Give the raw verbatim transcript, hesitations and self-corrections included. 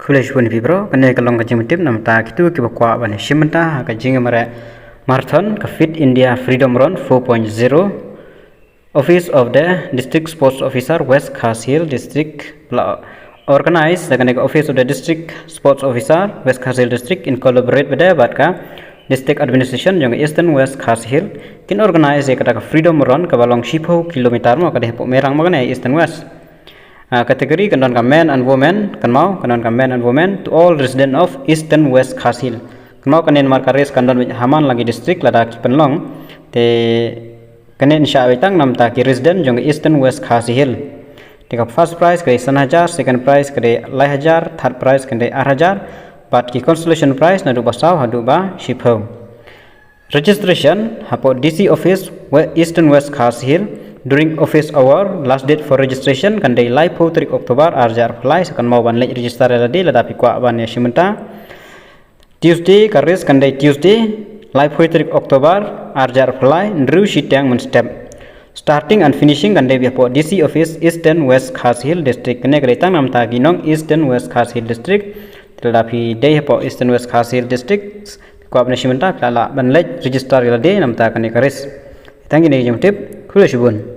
Khublei shibun ïa phi bro, kane ka long ka jingpyntip namar kito kiba kwah ban ïashim bynta ha ka jingïamareh marathon ka Fit India Freedom Run four point zero. Office of the District Sports Officer West Khasi Hills District la organize da kane ka Office of the District Sports Officer West Khasi Hills District in collaborate bad ka District Administration jong Eastern West Khasi Hills kin organize ïa kata ka Freedom Run kaba long shiphew kilometer mo ka dei hapoh Mairang mo kane Eastern West. Ah, category kan don ka men and women, kan mau kan don ka men and women to all resident of Eastern West Khasi Hills. Kan mau kane namar ka race kan don ha man la ki district lada ki pynlong. Te kane ngi shah wei tang namar ki resident jong Eastern West Khasi Hills. Te ka first prize ka dei san hajar, second prize ka dei lai hajar, third prize ka dei ar hajar. Bad ki consolation prize naduh ba saw haduh ba shiphew. Registration hapoh D C office Eastern West Khasi Hills during office hour. Last date for registration kan dei laiphew tarik October ar hajar arphew lai. Sa kan mau ban leit register ïa lade lada phi kwah ban ïashim bynta. Tuesday ka race kan dei Tuesday laiphew tarik October ar hajar arphew lai, hynriew shiteng mynstep. Starting and finishing kan dei beit hapoh D C office Eastern West Khasi Hills District. Kane ka dei tang namar ki nong Eastern West Khasi Hills District. Te lada phi dei hapoh Eastern West Khasi Hills District, kwah ban ïashim bynta, phi lah ban leit register ïa lade namar kane ka race. Tang kine ki jingtip, khublei shibun.